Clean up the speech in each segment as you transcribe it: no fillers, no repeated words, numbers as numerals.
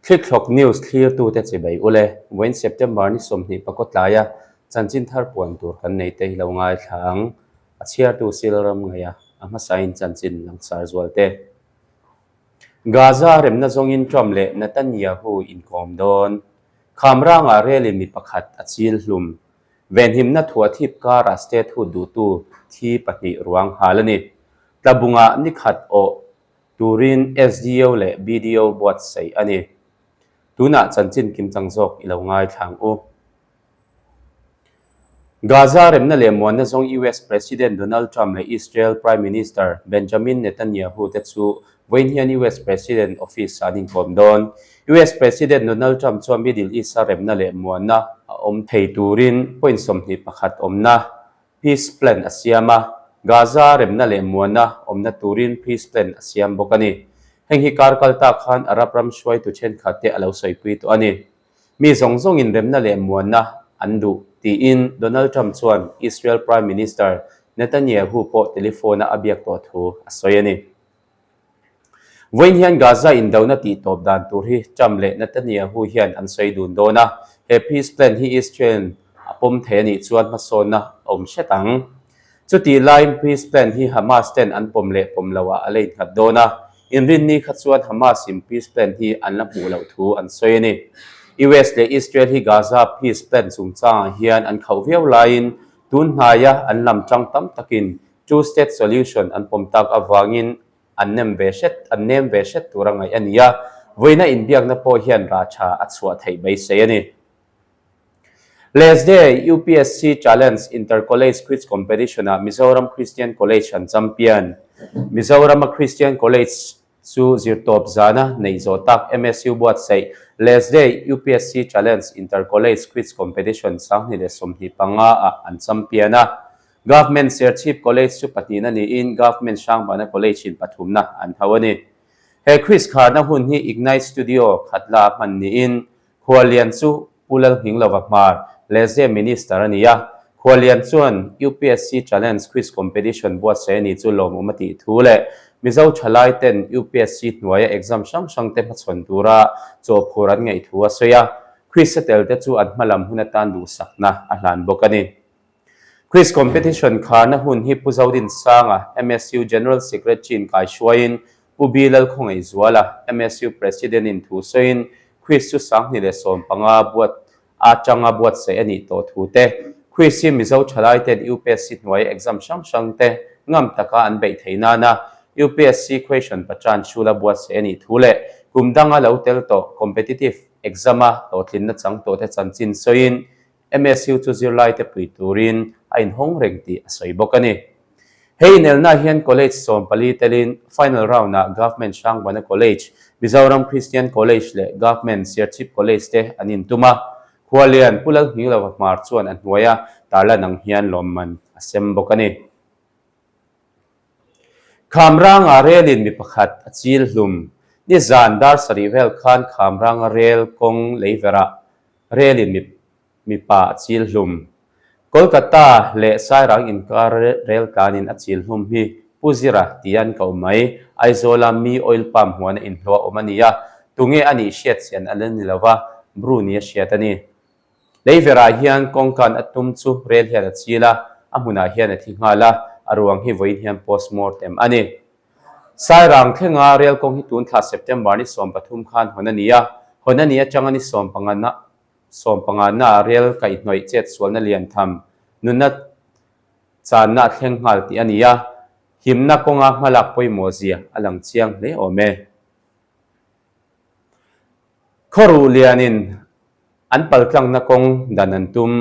Thlikthlawk News thlirtute chibei ule, vawiin September ni 20 pakua tlaia chanchin thar puan tur kan nei te hi lo ngaithla ang. A chhiartu Silram ngaih a, a hmasain chanchin langsar zual te. Gaza remna zawngin Trump leh Netanyahu inkawm dawn. Khamrangah relin mi pakhat a chil hlum. Venhimna thuahthip karah statehood duhtu thi pahnih ruang hal a ni. Tlabungah ni khat awh turin SDO leh BDO buatsaih a ni. Tunah chanchin kimchang zawk i lo ngaithla ang u. Gaza remna leh muanna zawng US President Donald Trump leh Israel Prime Minister Benjamin Netanyahu te chu vawiin hian US President Office ah an inkawm dawn. US President Donald Trump chuan Middle East-a remna leh muanna a awm thei turin point 21 awmna peace plan a siam a, Gaza remna leh muanna awmna turin peace plan a siam bawk a ni. Heng hi kar kal ta khan Arab ram hruaitu thenkhat te a lo sawipui tawh a ni. Mi zawng zawngin remna leh muanna an duh, tiin Donald Trump chuan Israel Prime Minister Netanyahu pawh telephone-a a biak tawh thu a sawi a ni. Vawiin hian Gaza indona tih tawp dan tur hi Trump leh Netanyahu hian an sawi dun dawn a, he peace plan hi Israel-in a pawm thei a nih chuan hmasawnna a awm hret ang. Chutih laiin peace plan hi Hamas ten an pawm leh pawm loh ah a la innghat dawn a, inrinni kha chuan Hamas in peace plan hi an la hmuh loh thu an sawi a ni. US leh Israel hi Gaza peace plan chungchangah hian an khauh viau laiin tun hnaia an lam tang tam takin two state solution an pawm tak avangin an nem ve hret an nem ve hret tur a ngaih a ni a, vawiina inbiakna pawh hian rah tha a chhuah theih beisei a ni. Lesday UPSC Challenge Inter-College Quiz Competition-ah Mizoram Christian College an champion. Mizorama Christian College chu zirtawp zana neih zawh tak MSU buatsaih Lesday UPSC Challenge Inter-College Quiz Competition 2025-ah an champion a. Government Serchhip College chu pahnihna niin Government Hrangbana College-in pathumna an hauh a ni. He quiz kharna hun hi Ignite Studio Khatla hman niin Khuallian chu Pu Lalnghinglova Hmar, Lehzia Minister a ni a. Khuallian chuan UPSC Challenge Quiz Competition buatsaih a ni chu lawmawm a tih thu leh Mizo thalai ten UPSC hnuaia exam hrang hrang te hmachhawn tura chawhphur an ngaih thu a sawi a. Quiz a tel te chu an hmalam hun atan duhsakna a hlan bawk a ni. Quiz Competition kharna hun hi Pu Zodinsanga, MSU General Secretary in kaihruaiin Pu B Lalkhawngaihzuala, MSU President in thu sawiin quiz chu 2015 buat atanga buatsaih a nih tawh thu te, quiz hi Mizo thalai ten UPSC hnuai exam hrang hrang te ngam taka an beih theih nana UPSC question pachan hrula buatsaih a nih thu leh kum danga lo tel tawh competitive exam-a hlawhtlinna chang tawh te chanchin sawiin MSU chu zirlaite pui turin a inhawng reng tih a sawi bawk a ni. He inelna hian College 14 telin final round-ah Government Hrangbana College, Mizoram Christian College leh Government Serchhip College te an intum a. Khualian Pu Lalnghinglova Hmar chuan a hnuaia tarlan ang hian lawmman a sem bawk a ni. Khamranga relin mi pakhat a chil hlum. Nizan dar sarih vel khan Khamranga rel kawng leiverah Relin mi mipa a chil hlum. Kolkata leh Sairang inkar rel tlanin a chil hlum hi Pu Zira tia an koh mai. Aizawla mi oil palm huana inhlawh a awm a ni a, tunge a nih hriat chian a la ni lo va, Bru nia hriat a ni. Leiverah hian kawngkan a tum chu rel hian a chil a, a hmunah hian a thi nghal a, a ruang hi vawiin hian postmortem a ni. Sairang thlenga rel kawng hi tun thla September ni 13 khan hawn a ni a, hawn a ni atanga ni sawmpangana sawmpangana rel kaihhnawih chet sualna lian tham nunna channa a thleng nghal tih a ni a, himna kawnga hmalak pawimawh zia a lang chiang hle awm e. Khawruh lianin an paltlangna kawng dan an tum.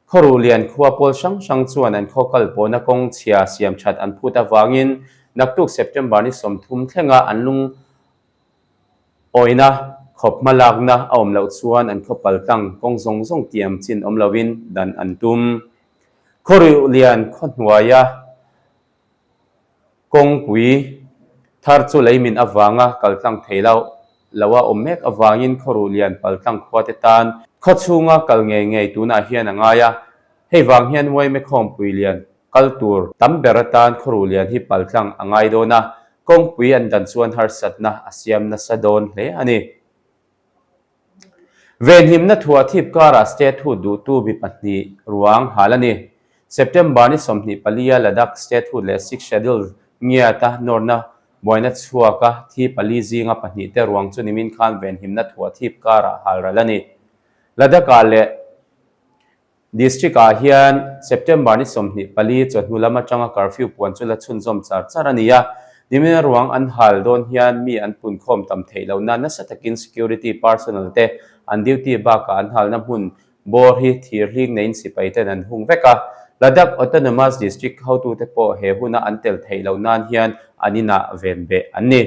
Khawruh lian khua pawl hrang hrang chuan an khaw kal pawhna kawng chhia siam that an phut avangin naktuk September ni 30 thlenga an lung awina khawp hmalakna a awm loh chuan an khaw paltlang kawng zawng zawng tiam chin awm lovin dan an tum. Khawruh lian khaw hnuaia Kawngpui thar chu leimin avanga kaltlang thei lo lo a awm mek avangin khawruh lian paltlang khuate tan khaw chhunga kal ngei ngei tunah hian a ngai a. Hei vang hian Uaime khawngpui lian kal tur tam ber atan khawruh lian hi paltlang a ngai dawn a, kawngpui an dan chuan harsatna a siam nasa dawn hle a ni. Venhimna thuah thip karah statehood duhtu mi pahnih ruang hal a ni. September ni 24 a Ladakh statehood leh Sixth Schedule ngiata nawrna buaina chhuaka thi pali zinga pahnih te ruang chu nimin khan venhimna thuah thip karah hal ral a ni. Ladakh-ah leh District-ah hian September ni 24 chawhnu lam atanga curfew puan chu la chhunzawm char char a ni a, nimin a ruang an hal dawn hian mi an punkhawm tam theih loh nan nasa takin security personnel te an duty bakah an halna hmun bawr hi thir hling neiin sipai ten an hung vek a. Ladakh Autonomous District hotute pawh he huna an tel theih loh nan hian an inah ven beh an ni.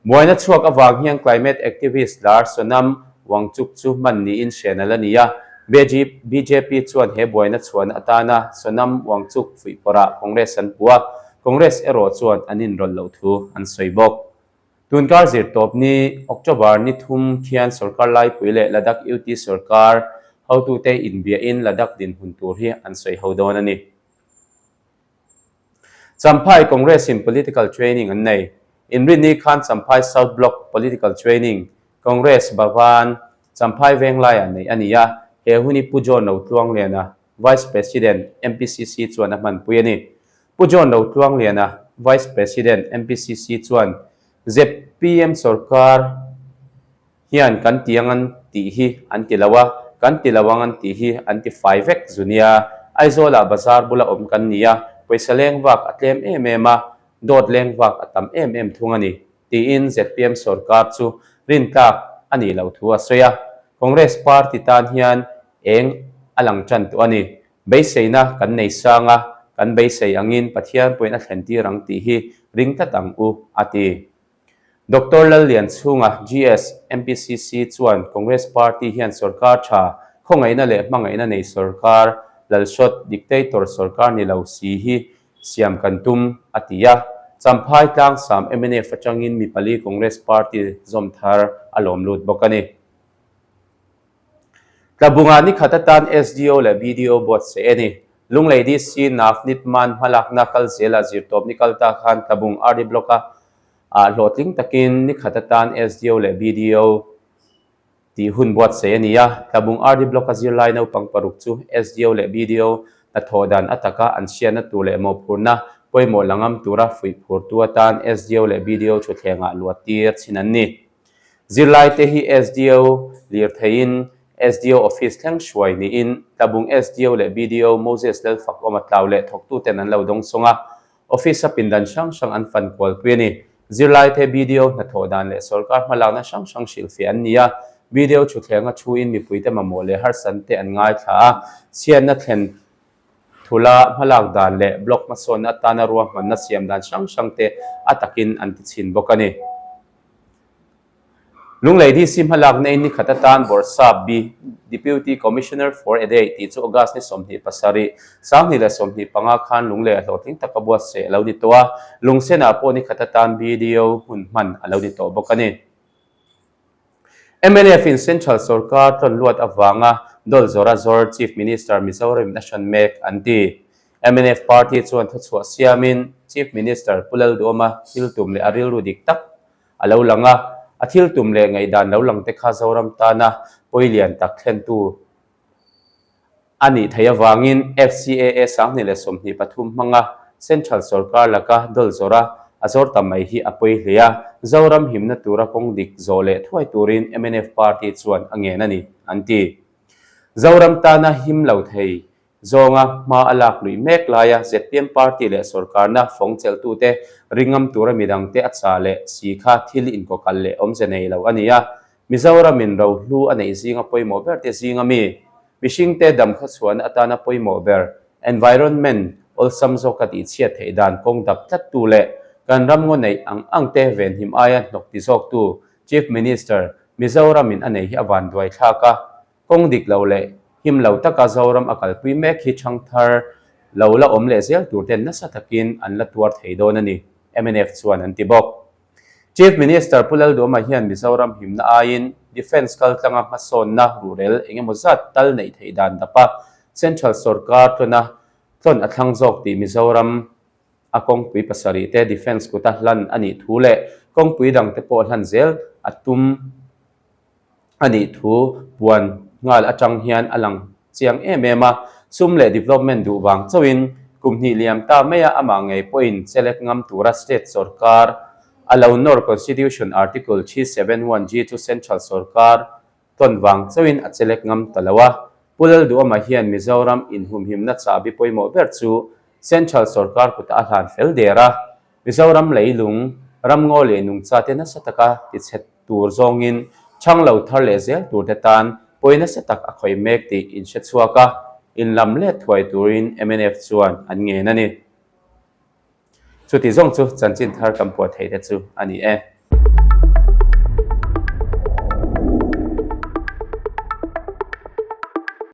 Buaina chhuak avang hian climate activist lar Sonam Wangchuk chu hman niin hrian a la ni a. Bjp chuan he buaina chhuahna atana Sonam Wangchuk fuihpawrah Congress an puh a, Congress erawh chuan an inrawlh loh thu an sawi bawk. Tunkar zirtawp ni October ni thum khian sorkar laipui leh Ladakh UT sorkar hotute inbiahin Ladakh dinhmun tur hi an sawi ho dawn a ni. Champhai Congress in Political Training an nei. Inrinni khan Champhai South Block Political Training, Congress Bhavan, Champhai Venglaiah neih a ni a, he hun hi Pu John Rotluangliana, Vice President, MPCC chuan a hmanpui a ni. Pu John Rotluangliana, Vice President, MPCC chuan zpm sorkar hian kan ti ang an tih hi an ti lo a, kan ti lo ang an tih hi an ti fai vek zu nia. Aizawlah bazar bula awm kan ni a, pawisa leng vak a tlem em em a, dawt leng vak a tam em em thung a ni, tiin zpm sorkar chu rintlak a nih loh thu a sawi a. Congress party tan hian eng a lang tan tawh a ni. Beiseina kan nei sang a, kan beisei angin Pathian pawhin a thlen tir ang tih hi ring tlat ang u, a ti. Doctor Lallianchhunga, GS, MPCC chuan Congress Party hian sorkar tha, khawngaihna leh hmangaihna nei sorkar, lalhrawt, dictator sorkar ni lo si hi siam kan tum, a ti a. Champhai Tlangsam mnf atangin mi pali Congress Party zawm thar a lawm lut bawk a ni. Tlabunga ni khat atan SDO leh BDO buatsaih a ni. Lunglei DC Navneet Mann hmalakna kal zela zirtawp ni kal ta khan Tlabung RD Block-a ah hlawhtling takin ni khat atan SDO leh BDO tih hun buatsaih a ni a. Tlabung RD Block-a zirlai naupang paruk chu SDO leh BDO hnathawh dan a taka an hriatna tur leh mawhphurhna pawimawh la ngam tura fuih phurtu atan SDO leh BDO thutthlengah luahtir chhin an ni. Zirlaite hi SDO lirtheiin SDO Office thleng hruai niin Tlabung SDO leh BDO Moses Lalfakawma tlau leh thawktuten an lo dawngsawng a, Office-a pindan hrang hrang an fan kualpui a ni. Zirlaite BDO hnathawh dan leh sawrkar hmalakna hrang hrang hrilhfiah an ni a, BDO thuthlenga thuin mipuite mamawh leh harsante an ngaithla a, chhiatna thlen Thula hmalak dan leh block hmasawnna atana ruahmanna siam dan hrang hrang te a takin an ti chhin bawk a ni. Lunglei DC hmalakna in nikhat atan Bawrhsap B Deputy Commissioner for Edeih tih chu August ni 27, 2025 khan Lunglei a hlawhtling taka buatsaih a lo ni tawh a, Lungsenah pawh nikhat atan BDO hun hman a lo ni tawh bawk a ni. Mnf in Central sorkar tlawn luat avanga Dol Zawra Zawr Chief Minister Mizoram in a hran mek an ti. Mnf party chuan thuchhuah siamin Chief Minister Pu Lalduhoma thil tum leh a rilru dik tak a lo lang a, a thil tum leh ngaihdan lo lang te kha Zoram tana pawi lian tak thlentu A nih theih avangin FCAA 2023 hmanga Central sorkar laka dawl zawrh a, a zawr ta mai hi a pawi hle a, Zoram himna tura kawng dik zawh leh thuai turin mnf party chuan a ngen a ni, an ti. Zoram tana him lo thei zawnga hma a lak luih mek laia zpm party leh sorkarna fawng chelhtute ringam tura midangte a chah leh si kha thil inkawkalh leh awmze nei lo a ni a, Mizoramin rohlu a neih zinga pawimawh ber te zinga mi, mihringte dam khawchhuahna atana pawimawh ber, environment, awlsam zawka tihchhiat theih dan kawng dap tlattu leh kan ram ngaw neih ang ang te venhim aia hnawk ti zawktu Chief Minister Mizoramin a nei hi a vanduai thlak a, kawng dik lo leh him lo taka Zoram a kalpui mek hi ṭhangthar lo la awm leh zel tur ten nasa takin an la tuar thei dawn a ni, mnf chuan an ti bawk. Chief Minister Pu Lalduhoma hian Mizoram himna aiin Defence kaltlanga hmasawnna ruhrel engemaw zat tal neih theih dan dapa Central sorkar tlawna tlawn a thlang zawk tih Mizoram a kawngpui pasarih te Defence kuta hlan a nih thu leh kawngpui dangte pawh hlan zel a tum. A nih thu puan nghal atang hian a lang chiang em em a, sum leh development duh vang chauhin kum hnih liam ta maia amah ngei pawhin chelek ngam tura state sorkar a lo nawr Constitution Article 371G chu central sorkar tawn vang chauhin a chelek ngam ta lo a. Pu Lalduhama hian Mizoram inhumhimna chahbi pawimawh ber chu central sorkar kutah a hlan fel der a, Mizoram leilung, ramngaw leh nungchate nasa taka tichhe tur zawngin chhang lo thar leh zel turte tan pawi nasa tak a khawih mek tih inhre chhuak a, inlam let thuai turin mnf chuan an ngen a ni. Chuti zawng chu chanchin thar kan puah theih te chu a ni e.